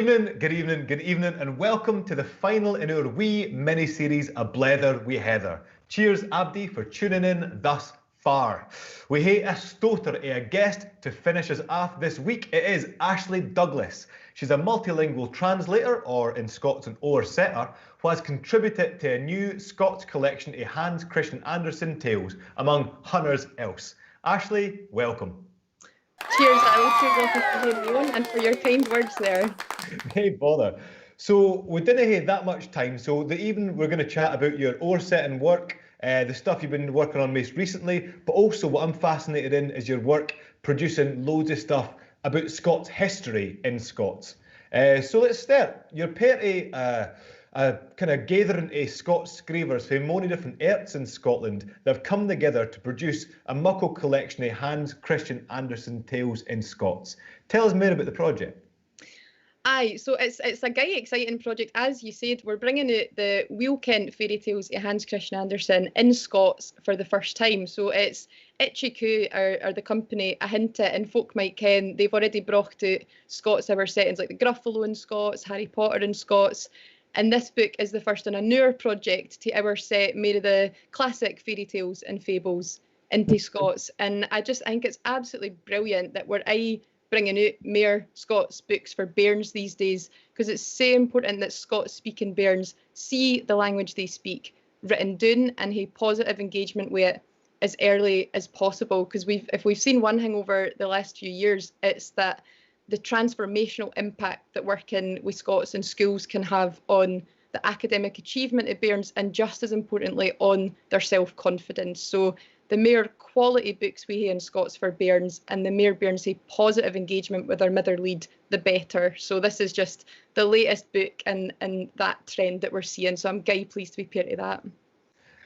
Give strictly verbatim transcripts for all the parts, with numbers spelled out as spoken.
Good evening, good evening, and welcome to the final in our wee mini-series, A Blether wi Heather. Cheers, abdy, for tuning in thus far. We hae a stoter o a guest to finish us off this week. It is Ashley Douglas. She's a multilingual translator, or in Scots, an owersetter, wha has contributed to a new Scots collection o Hans Christian Andersen tales, among hunners else. Ashley, welcome. Cheers, Alasdair. Welcome to having me on and for your kind words there. Nae bother. So we dinna hae that much time, so the evening we're going to chat about your owersetting work, uh, the stuff you've been working on most recently, but also what I'm fascinated in is your work producing loads of stuff about Scots history in Scots. Uh, so let's start. You're part of uh, a kind of gathering o Scots screivers fae mony different airts in Scotland that have come together to produce a muckle collection o Hans Christian Andersen tales in Scots. Tell us mair about the project. Aye, so it's it's a gey exciting project. As you said, we're bringing out the weel-kent fairy tales o Hans Christian Andersen in Scots for the first time. So it's Itchy Coo are, are the company ahint it, and folk might ken they've already brocht oot Scots owersettings like the Gruffalo in Scots, Harry Potter in Scots, and this book is the first in a newer project to owerset mair o the classic fairy tales and fables into Scots. And I just think it's absolutely brilliant that we're aye bringing oot mair Scots books for bairns these days, 'cause it's sae important that Scots-speaking bairns see the language they speak written doon and hae positive engagement with it as early as possible, 'cause we've, if we've seen one thing over the last few years, it's that the transformational impact that working with Scots in schools can have on the academic achievement of bairns and, just as importantly, on their self-confidence. So the mair quality books we hae in Scots for bairns and the mair bairns hae positive engagement with their mither leid, the better. So this is just the latest book in, in that trend that we're seeing. So I'm gey pleased to be part of that.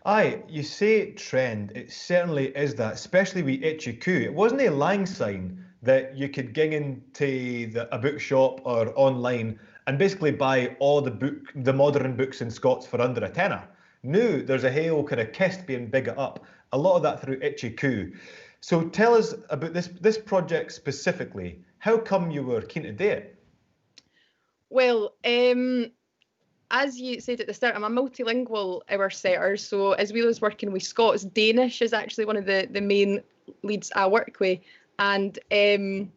Aye, you say trend, it certainly is that, especially with Itchy Coo. It wasnae lang syne that you could ging into the, a bookshop or online and basically buy all the book, the modern books in Scots for under a tenner. Noo there's a hale kind of kist being biggit up, a lot of that through Itchy Coo. So tell us about this, this project specifically. How come you were keen to do it? Well, um, as you said at the start, I'm a multilingual owersetter, so as well as working with Scots, Danish is actually one of the, the main leids I work with, and um,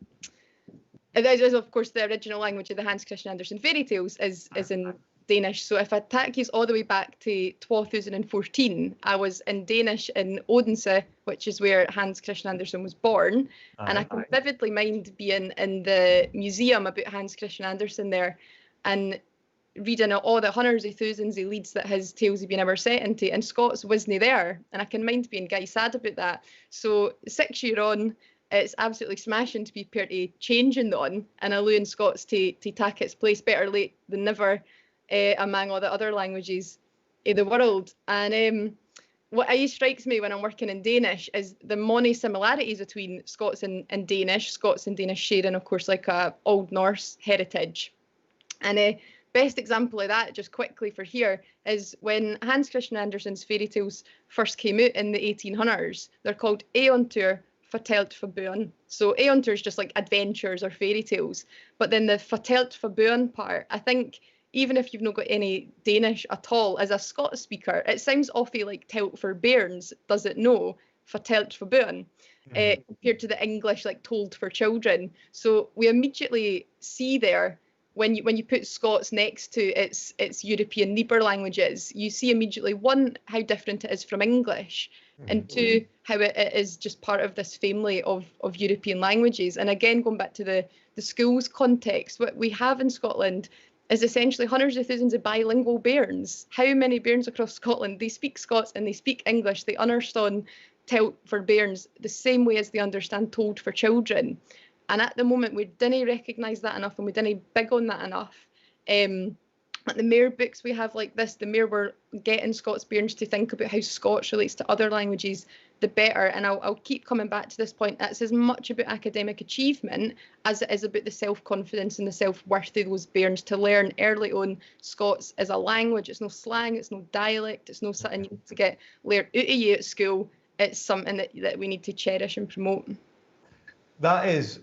it is, of course, the original language of the Hans Christian Andersen fairy tales is, is in Danish. So if I take yous all the way back to twa thousand and fourteen, I was in Danish in Odense, which is where Hans Christian Andersen was born, and I can vividly mind being in the museum about Hans Christian Andersen there, and reading o a' the hunners o thoosands o leids that his tales hae been owerset into, and Scots wasnae there, and I can mind being gey sad aboot that. So six year on, it's absolutely smashing to be pairt o changing that on and allowing Scots to, to tak its place. Better late than never, eh, amang a' the other languages o the world. And, um, what aye strikes me when I'm working in Danish is the mony similarities between Scots and, and Danish, Scots and Danish sharing, of course, like, a Old Norse heritage. And a best example of that, just quickly for here, is when Hans Christian Andersen's fairy tales first came oot in the eighteen hunners, they're called Eventyr fortalt for børn. So Eventyr is just, like, adventures or fairy tales. But then the fortalt for børn part, I think, even if you've not got any Danish at all, as a Scots speaker, it sounds awfu like telt for bairns, does it no? Fortalt for børn, eh, compared to the English, like, told for children. So we immediately see there, when you, when you put Scots next to its, its European neighbour languages, you see immediately, one, how different it is from English, and two, how it, it is just part of this family of, of European languages. And again, going back to the, the schools context, what we have in Scotland is essentially hunners o thoosands o bilingual bairns. How many bairns across Scotland, they speak Scots and they speak English, they understand telt for bairns the same way as they understand told for children. And at the moment, we dinna recognise that enough and we dinna big on that enough. Um, like, the mair books we have like this, the mair we're getting Scots bairns to think aboot how Scots relates to other languages, the better. And I'll, I'll keep coming back to this point. That's as much about academic achievement as it is about the self-confidence and the self-worth of those bairns to learn early on Scots is a language. It's no slang, it's no dialect, it's no something you need to get learned oot of you at school. It's something that, that we need to cherish and promote. That is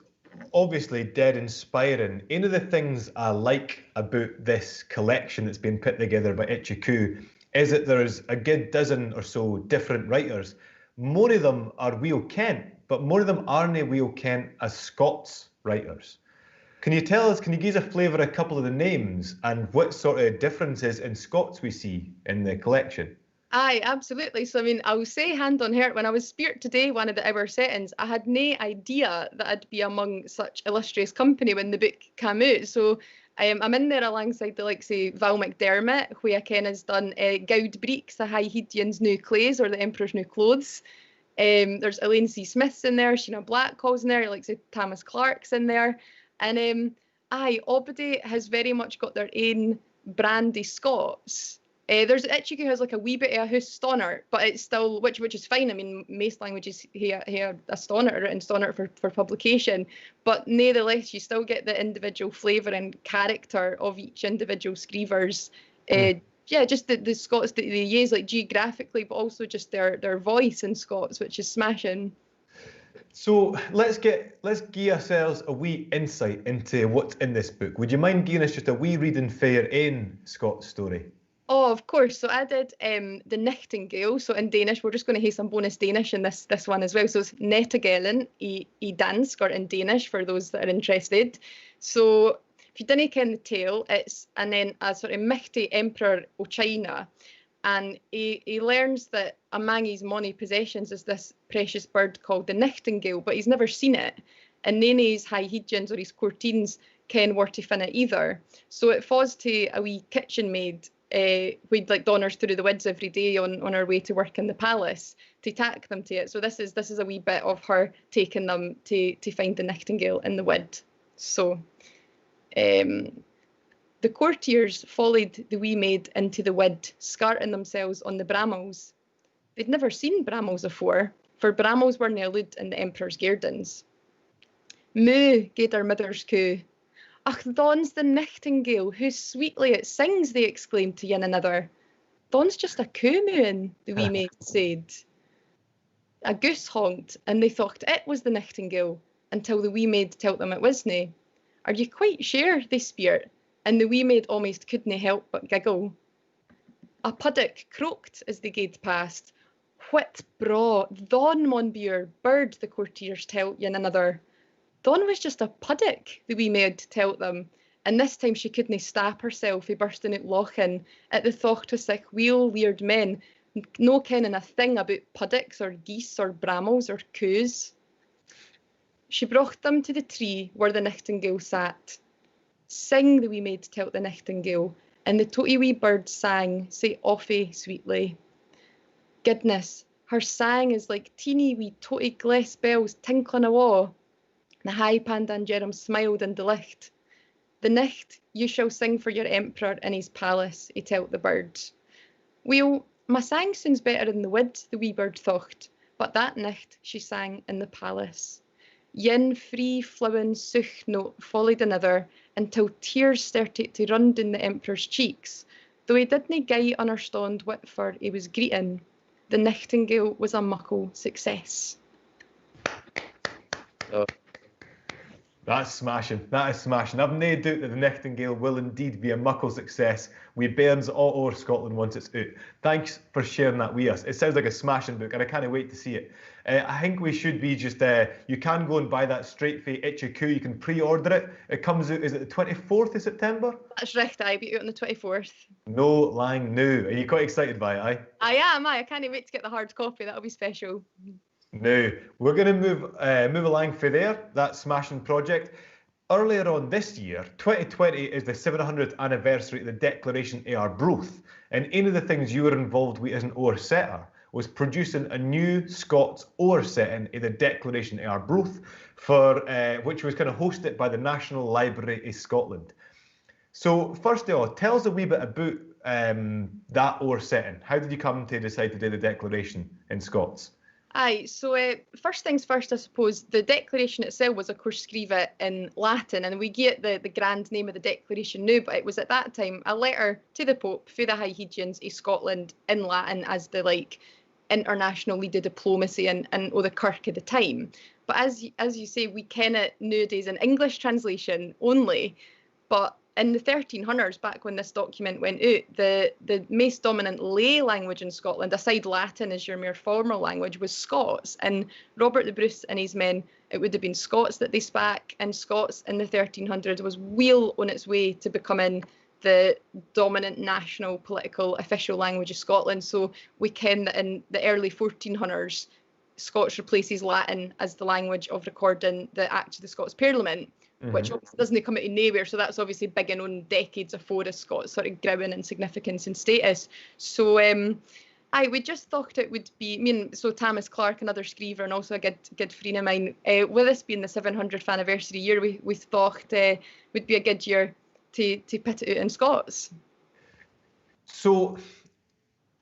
Obviously, dead inspiring. Ane of the things I like aboot this collection that's been put together by Itchy Coo is that there's a good dozen or so different writers. Mair o them are weel kent, but mair o them arenae weel kent as Scots writers. Can you tell us, can you gie us a flavour o a couple o the names and what sort o differences in Scots we see in the collection? Aye, absolutely. So, I mean, I'll say hand on heart, when I was speirt tae dae one o the Ower Settins, I had nae idea that I'd be among such illustrious company when the book came oot. So, um, I'm in there alongside the likes o Val McDermid, who I ken has done, eh, Gowd Breeks, the High Heid Yin's New Claes, or the Emperor's New Clothes. Um, there's Elaine C Smith's in there, Sheena Blackhall's in there, the likes o Thomas Clark's in there. And, um, aye, aabody has very much got their ain brand o Scots. Eh, there's, Itchy Coo has, like, a wee bit o a hoose stonnart, but it's still, which, which is fine. I mean, maist languages hae a, hae a stonnart, a written stonnart for, for publication, but natheless, you still get the individual flavour and character o each individual scriever's, eh, yeah, just the, the Scots that they use, like, geographically, but also just their, their voice in Scots, which is smashing. So let's get, let's gie ourselves a wee insight into what's in this book. Would you mind gieing us just a wee reading fae yer ain Scots story? Oh, of course. So I did, um, The Nichtingale. So in Danish, we're just gonna hae some bonus Danish in this, this one as well. So it's Nattergalen i, i dansk, or in Danish, for those that are interested. So if you dinna ken the tale, it's, and then a sort o michty emperor o China, and he, he learns that amang his mony possessions is this precious bird called the nichtingale, but he's never seen it, and nane o his high heid yins or his coorteens ken where to find it either. So it fa's to a wee kitchen maid, eh, who'd, like, dawners through the woods every day on, on her way to work in the palace to tak them to it. So this is, this is a wee bit of her taking them to, to find the nichtingale in the wood. So, um, the courtiers followed the wee maid into the wood, scarting themselves on the brammles. They'd never seen brammles afore, for brammles werena allowed in the Emperor's gairdens. Moo, gaed her mither's coo. Ach, thon's the nichtingale, hoo sweetly it sings, they exclaimed to ane another. Thon's just a coo mooing, the wee maid said. A goose honked, and they thocht it was the nichtingale, until the wee maid telt them it wasna. Are you quite sure? They speirt, and the wee maid amaist couldna help but giggle. A puddock croaked as they gaed past. Whit braw, thon maun be oor bird, the courtiers telt ane another. Thon was just a puddock, the wee maid telt them, and this time she couldna stop herself fae bursting oot lauchin at the thocht o sic weel-leared men n-, no kenning a thing aboot puddocks or geese or brammles or coos. She brocht them to the tree where the nichtingale sat. Sing, the wee maid telt the nichtingale, and the toty wee bird sang sae awfu sweetly. Goodness, her sang is like teeny wee toty gless bells tinkling awa. The high pandan Jerram smiled in delicht. The nicht you shall sing for your emperor in his palace, he telt the bird. Weel, my sang soonds better in the wood, the wee bird thocht, but that nicht she sang in the palace. Yin free-flowin souch note followed another, until tears started to run doon the emperor's cheeks, though he didna gey unnerstand what for he was greetin. The Nichtingale was a muckle success. Oh. That's smashing. That is smashing. I've nae doubt that The Nichtingale will indeed be a muckle success wi bairns a' ower Scotland once it's oot. Thanks for sharing that wi us. It sounds like a smashing book, and I canna wait to see it. Uh, I think we should be just, uh, you can go and buy that straight fae Itchy Coo. You can pre-order it. It comes oot, is it the twenty-fourth of September? That's richt, aye, be oot on the twenty-fourth. No lang noo. Are you quite excited by it, aye? I am, aye. I canna wait to get the hard copy. That'll be special. Noo, we're gonna move, uh, move alang fae there, that smashing project. Earlier on this year, twenty twenty is the seven hundredth anniversary of the Declaration of Arbroath, and ane of the things you were involved with as an owersetter was producing a new Scots owersetting of the Declaration of Arbroath, for, uh, which was kinda hosted by the National Library of Scotland. So, first of all, tell us a wee bit aboot, um, that owersetting. How did you come to decide to do the Declaration in Scots? Aye, so, eh, first things first, I suppose, the Declaration itself was, of course, screived in Latin, and we gie it the, the grand name of the Declaration noo, but it was at that time a letter to the Pope fae the high heid yins of Scotland in Latin as the, like, international lead o diplomacy and, and o the kirk o the time. But as y-, as you say, we ken it nowadays in English translation only. But in the thirteen hundreds, back when this document went oot, the, the maist dominant lay language in Scotland, aside Latin as your mair formal language, was Scots. And Robert the Bruce and his men, it would have been Scots that they spak, and Scots in the thirteen hundreds was weel on its way to becoming the dominant national political official language of Scotland. So we ken that in the early fourteen hundreds, Scots replaces Latin as the language of recording the Act of the Scots Parliament, which obviously doesnae come oot o naewhere, so that's obviously biggin on decades afore a Scots sort of growing in significance and status. So, um, aye, we just thocht it would be, I mean, so Thomas Clarke, another screiver and also a good, good friend of mine, uh, with this being the seven hundredth anniversary year, we, we thocht, uh, would be a good year to, to put it oot in Scots. So,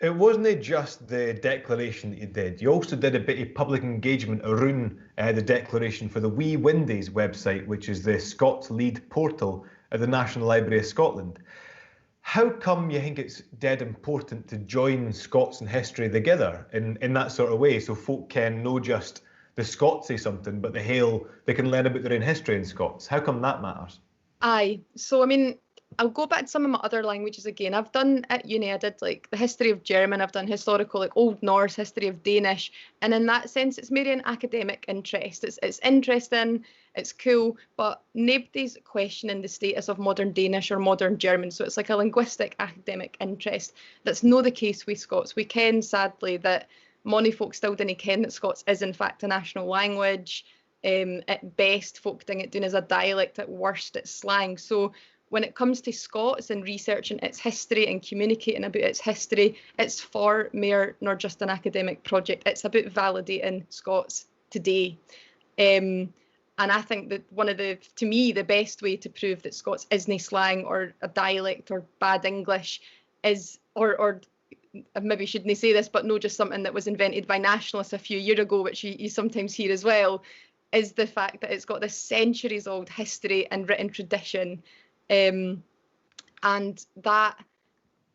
it wasnae just the declaration that you did. You also did a bit of public engagement aroond, uh, the declaration for the Wee Windaes website, which is the Scots lead portal at the National Library of Scotland. How come you think it's dead important to join Scots and history together in, in that sort of way, so folk ken no just the Scots say something, but the hale, they can learn aboot their own history in Scots? How come that matters? Aye. So, I mean, I'll go back to some of my other languages again. I've done at uni, I did, like, the history of German, I've done historical, like, Old Norse, history of Danish, and in that sense, it's mair an academic interest. It's, it's interesting, it's cool, but naebody's questioning the status of modern Danish or modern German, so it's like a linguistic academic interest. That's no the case with Scots. We ken, sadly, that mony folk still dinna ken that Scots is in fact a national language. Um, at best, folk ding it doon as a dialect, at worst, it's slang. So when it comes to Scots and researching its history and communicating aboot its history, it's far mair nor just an academic project. It's aboot validating Scots today. Um, and I think that one of the, to me, the best way to prove that Scots isnae slang or a dialect or bad English is, or, or I maybe shouldnae say this, but no just something that was invented by nationalists a few year ago, which you, you sometimes hear as well, is the fact that it's got this centuries-old history and written tradition, um, and that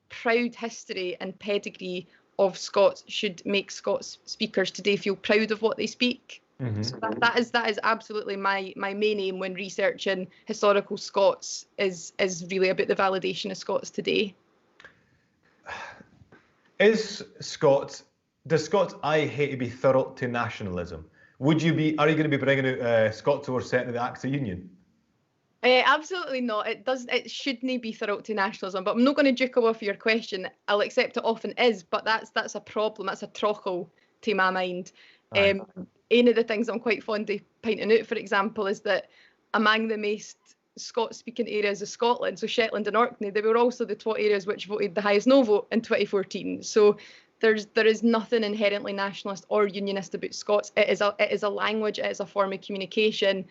proud history and pedigree of Scots should make Scots speakers today feel proud of what they speak. So that, that is, that is absolutely my, my main aim when researching historical Scots, is, is really aboot the validation of Scots today. Is Scots, does Scots aye hae to be thurled to nationalism? Would you be, are you gonna be bringing oot, uh, Scots ower setting of the Acts of Union? Eh, absolutely not. It does, it shouldnae be thurled to nationalism, but I'm no gonna juke awa fae your question. I'll accept it often is, but that's, that's a problem, that's a trochle to my mind. Um, ane of the things I'm quite fond of pointing oot, for example, is that amang the maist Scots-speaking areas of Scotland, so Shetland and Orkney, they were also the twa areas which voted the highest no vote in twenty fourteen. So there's, there is nothing inherently nationalist or unionist aboot Scots. It is a, it is a language, it is a form of communication,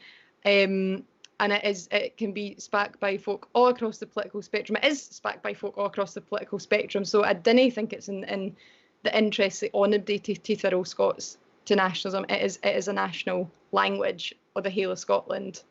um, and it is, it can be spak by folk aw across the political spectrum. It is spak by folk aw across the political spectrum, so I dinna think it's in, in the interests of onybody to, to thurl Scots to nationalism. It is, it is a national language o the hale o Scotland.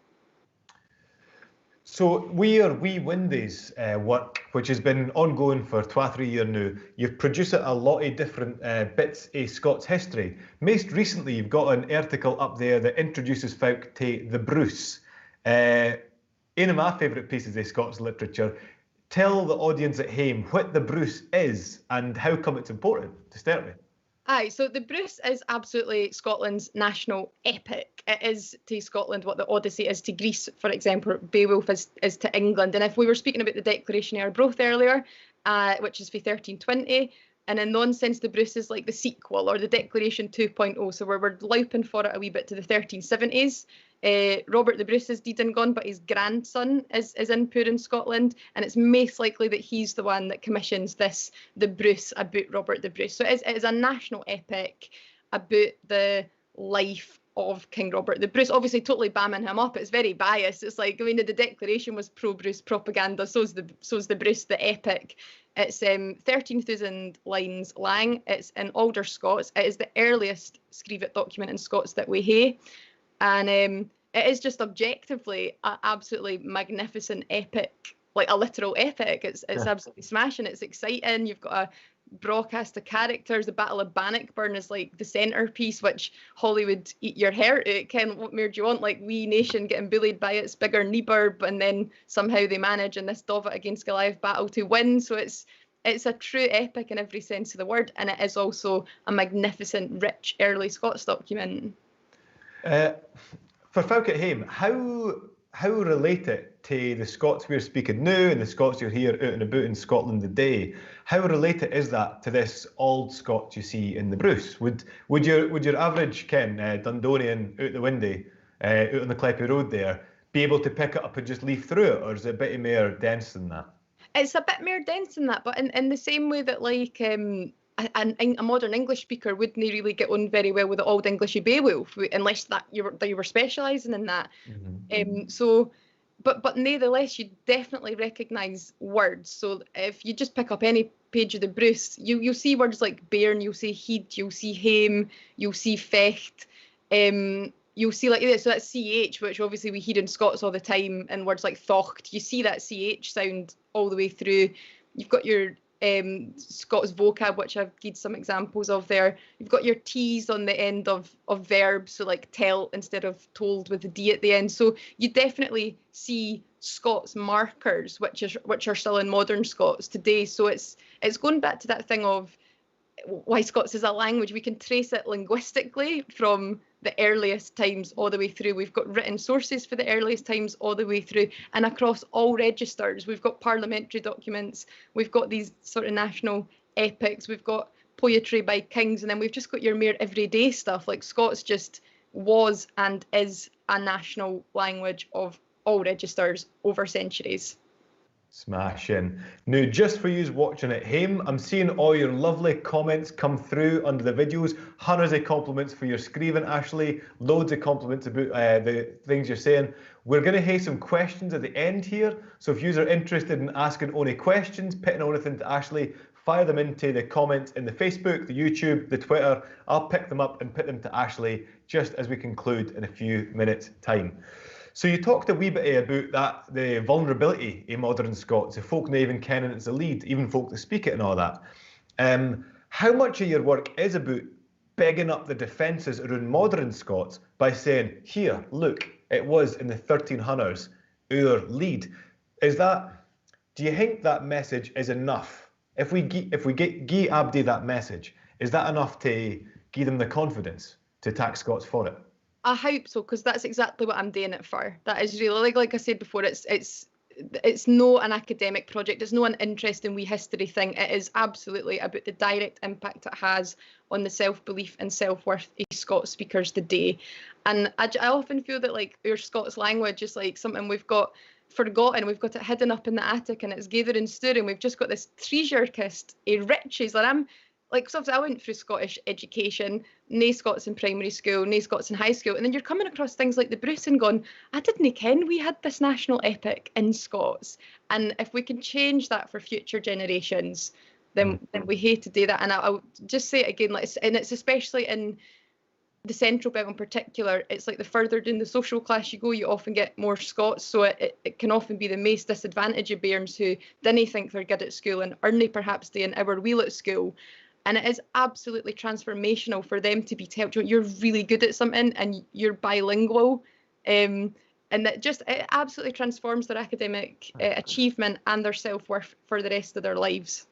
So wi your Wee Windaes, uh, work, which has been ongoing for twa, three year noo, you've produced a lot of different, uh, bits of Scots history. Maist recently, you've got an article up there that introduces folk to the Bruce. Uh, ane of my favourite pieces of Scots literature. Tell the audience at hame what the Bruce is and how come it's important, to start with. Aye, so the Bruce is absolutely Scotland's national epic. It is to Scotland what the Odyssey is to Greece, for example, or Beowulf is, is to England. And if we were speaking aboot the Declaration of Arbroath earlier, uh, which is fae thirteen twenty, and in one sense the Bruce is like the sequel or the Declaration two point oh, so we're, we're lowping forrit a wee bit to the thirteen seventies. Uh, Robert the Bruce is deid and gone, but his grandson is, is in power in Scotland, and it's maist likely that he's the one that commissions this, the Bruce aboot Robert the Bruce. So it is, it is a national epic aboot the life of King Robert the Bruce. Obviously, totally bamming him up. It's very biased. It's like, I mean, the Declaration was pro-Bruce propaganda. So's the, so's the Bruce, the epic. It's, um, thirteen thousand lines lang. It's in Alder Scots. It is the earliest screivit document in Scots that we hae. And, um, it is just objectively a absolutely magnificent epic, like a literal epic. It's, it's absolutely smashing. It's exciting. You've got a broadcast the characters. The Battle of Bannockburn is like the centrepiece, which Hollywood eat your heart oot. Ken, what mair do you want? Like, wee nation getting bullied by its bigger neebor, and then somehow they manage in this David against Goliath battle to win. So it's it's a true epic in every sense of the word, and it is also a magnificent, rich early Scots document. Uh, for folk at home, how how related to the Scots we're speaking now and the Scots you're here out and about in Scotland today, how related is that to this old Scots you see in the Bruce? Would would your would your average Ken uh, Dundonian out the windy, uh, out on the Cleppy Road there, be able to pick it up and just leaf through it, or is it a bit more dense than that? It's a bit more dense than that, but in, in the same way that, like, um, a, a, a modern English speaker wouldnae really get on very well with the old Englishy Beowulf, unless that you were that you were specialising in that. Mm-hmm. Um, so, but but natheless, you definitely recognise words. So if you just pick up any page of the Bruce, you you'll see words like bairn, you'll see heid, you'll see hame, you'll see fecht. Um, you'll see, like, so that's C H, which obviously we hear in Scots all the time, and words like thocht. You see that C H sound all the way through. You've got your um, Scots vocab, which I've given some examples of there. You've got your T's on the end of, of verbs, so like telt instead of told with the D at the end. So you definitely see Scots markers, which is which are still in modern Scots today. So it's it's going back to that thing of why Scots is a language. We can trace it linguistically from the earliest times all the way through. We've got written sources for the earliest times all the way through, and across all registers. We've got parliamentary documents, we've got these sort of national epics, we've got poetry by kings, and then we've just got your mere everyday stuff. Like, Scots just was and is a national language of all registers over centuries. Smashing. Now, just for yous watching at home, I'm seeing all your lovely comments come through under the videos. Hundreds of compliments for your screeving, Ashley. Loads of compliments about uh, the things you're saying. We're going to have some questions at the end here. So if yous are interested in asking ony questions, pitting onything to Ashley, fire them into the comments in the Facebook, the YouTube, the Twitter. I'll pick them up and put them to Ashley just as we conclude in a few minutes' time. So you talked a wee bit eh, about that, the vulnerability of modern Scots, the folk no even kenning it's a leid, even folk that speak it and all that. Um, how much of your work is about bigging up the defences around modern Scots by saying, here, look, it was in the thirteen hundreds, our leid. Is that, do you think that message is enough? If we gi- if we gi- gie abdy that message, is that enough to give them the confidence to attack Scots for it? I hope so, because that's exactly what I'm doing it for. That is really, like, like I said before, it's it's it's no an academic project, it's no an interesting wee history thing. It is absolutely about the direct impact it has on the self-belief and self-worth of Scots speakers today. And I, I often feel that, like, our Scots language is, like, something we've got forgotten, we've got it hidden up in the attic and it's gathering stour, and we've just got this treasure chest of riches. Like, I'm like, so I went through Scottish education, nae Scots in primary school, nae Scots in high school, and then you're coming across things like the Bruce and going, I didnae ken we had this national epic in Scots. And if we can change that for future generations, then, mm. then we hae to do that. And I, I'll just say it again, like, it's, and it's especially in the central belt in particular, it's like the further down the social class you go, you often get more Scots, so it, it, it can often be the maist disadvantage of bairns who dinna think they're good at school and aren't perhaps doing ower weel at school. And it is absolutely transformational for them to be told, you're really good at something and you're bilingual. Um, and that just, it absolutely transforms their academic uh, achievement and their self-worth for the rest of their lives.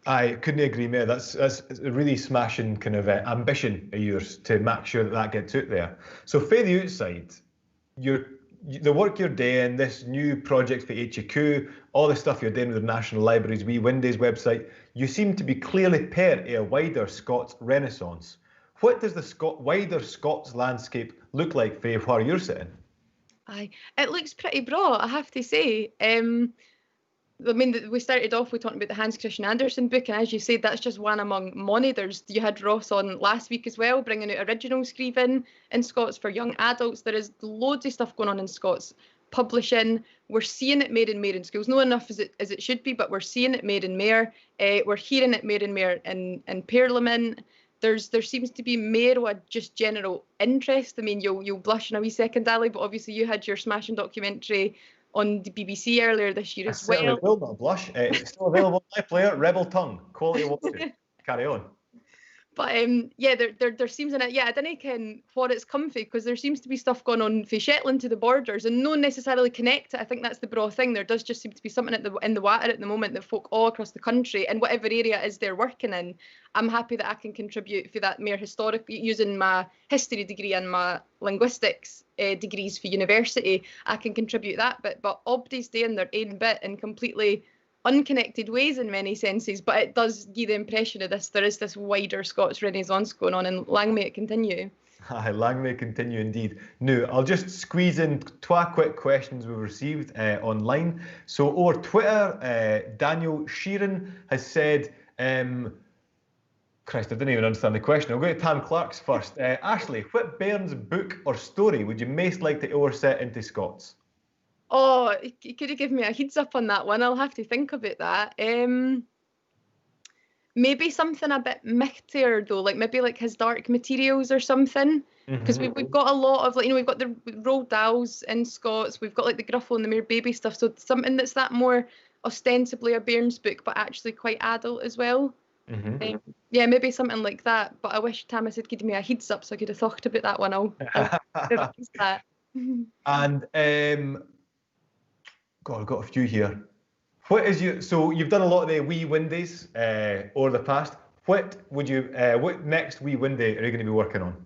I couldn't agree more. That's that's a really smashing kind of uh, ambition of yours to make sure that that gets out there. So fae the outside, your the work you're doing, this new project for H Q, all the stuff you're doing with the National Library's Wee Windaes website, you seem to be clearly part of a wider Scots renaissance. What does the Scot wider Scots landscape look like fae where you're sitting? Aye, it looks pretty braw, I have to say. Um, I mean, we started off with talking about the Hans Christian Andersen book, and as you said, that's just one among mony. There's, you had Ross on last week as well, bringing out original screeving in Scots for young adults. There is loads of stuff going on in Scots publishing. We're seeing it mair and mair in schools. No enough as it as it should be, but we're seeing it mair and mair. Uh, we're hearing it mair and mair in in Parliament. There's there seems to be mair o a just general interest. I mean, you'll you'll blush in a wee second, Ali, but obviously you had your smashing documentary on the B B C earlier this year as well. I certainly will, not a blush. Uh, it's still available on iPlayer, Rebel Tongue. Quality watching. Carry on. But um, yeah, there, there, there seems an, yeah, I dinna ken what it's come fae, 'cause there seems to be stuff going on fae Shetland to the Borders and no necessarily connected. I think that's the braw thing. There does just seem to be something at the, in the water at the moment that folk all across the country, in whatever area it is they're working in, I'm happy that I can contribute fae that mair historic, using my history degree and my linguistics uh, degrees fae university, I can contribute that bit. But obdy's doing their own bit in completely unconnected ways in many senses, but it does gie the impression of this, there is this wider Scots Renaissance going on, and lang may it continue. Aye, lang may it continue indeed. Now, I'll just squeeze in twa quick questions we've received uh, online. So over Twitter, uh, Daniel Sheeran has said, um, Christ, I didn't even understand the question. I'll go to Tam Clark's first. Uh, Ashley, what bairns' book or story would you most like to overset into Scots? Oh, you could have given me a heads up on that one. I'll have to think about that. Um, maybe something a bit michtier though, like maybe like his Dark Materials or something. Because we've, we've got a lot of, like, you know, we've got the Roald Dahls in Scots, we've got like the Gruffalo and the Mair Baby stuff, so something that's that more ostensibly a bairns book but actually quite adult as well. Um, yeah, maybe something like that, but I wish Thomas had given me a heads up so I could have thought about that one. I'll, I'll revise that. And um, God, I've got a few here. What is your, so you've done a lot of the wee windies uh, over the past. What would you, uh, what next wee windy are you going to be working on?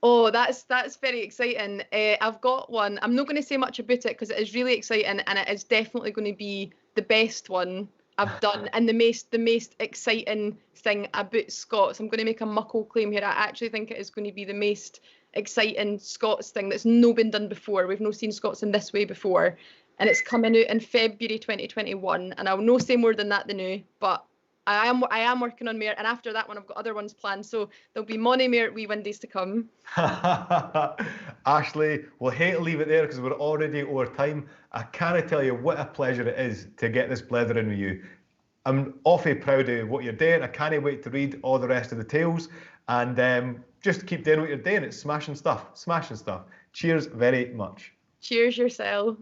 Oh, that's, that's very exciting. Uh, I've got one. I'm not going to say much about it because it is really exciting and it is definitely going to be the best one I've done and the most, the most exciting thing about Scots. I'm going to make a muckle claim here. I actually think it is going to be the most exciting Scots thing that's no been done before. We've no seen Scots in this way before. And it's coming out in February twenty twenty-one. And I'll no say more than that the now, but I am, I am working on mair, and after that one I've got other ones planned, so there'll be mony mair wee windies to come. Ashley, we'll hae to leave it there because we're already over time. I canna tell you what a pleasure it is to get this blethering with you. I'm awfu proud of what you're doing. I canna wait to read all the rest of the tales, and um, just keep doing what you're doing. It's smashing stuff, smashing stuff. Cheers very much. Cheers yoursel.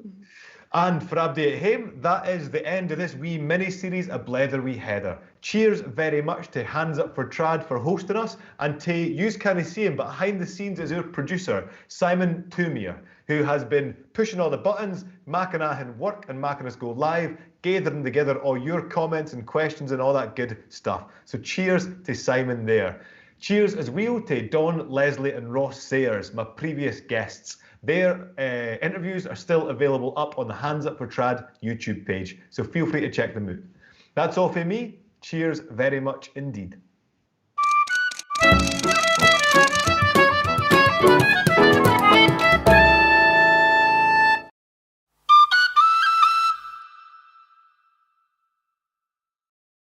And for abdy at hame, that is the end of this wee mini-series, A Blether wi Heather. Cheers very much to Hands Up for Trad for hosting us, and to, yous cannae see him, but behind the scenes is our producer, Simon Thoumire, who has been pushing all the buttons, making aachen work and making us go live, gathering together all your comments and questions and all that good stuff. So cheers to Simon there. Cheers as weel to Don, Leslie and Ross Sayers, my previous guests. Their uh, interviews are still available up on the Hands Up for Trad YouTube page, so feel free to check them out. That's all for me. Cheers very much indeed.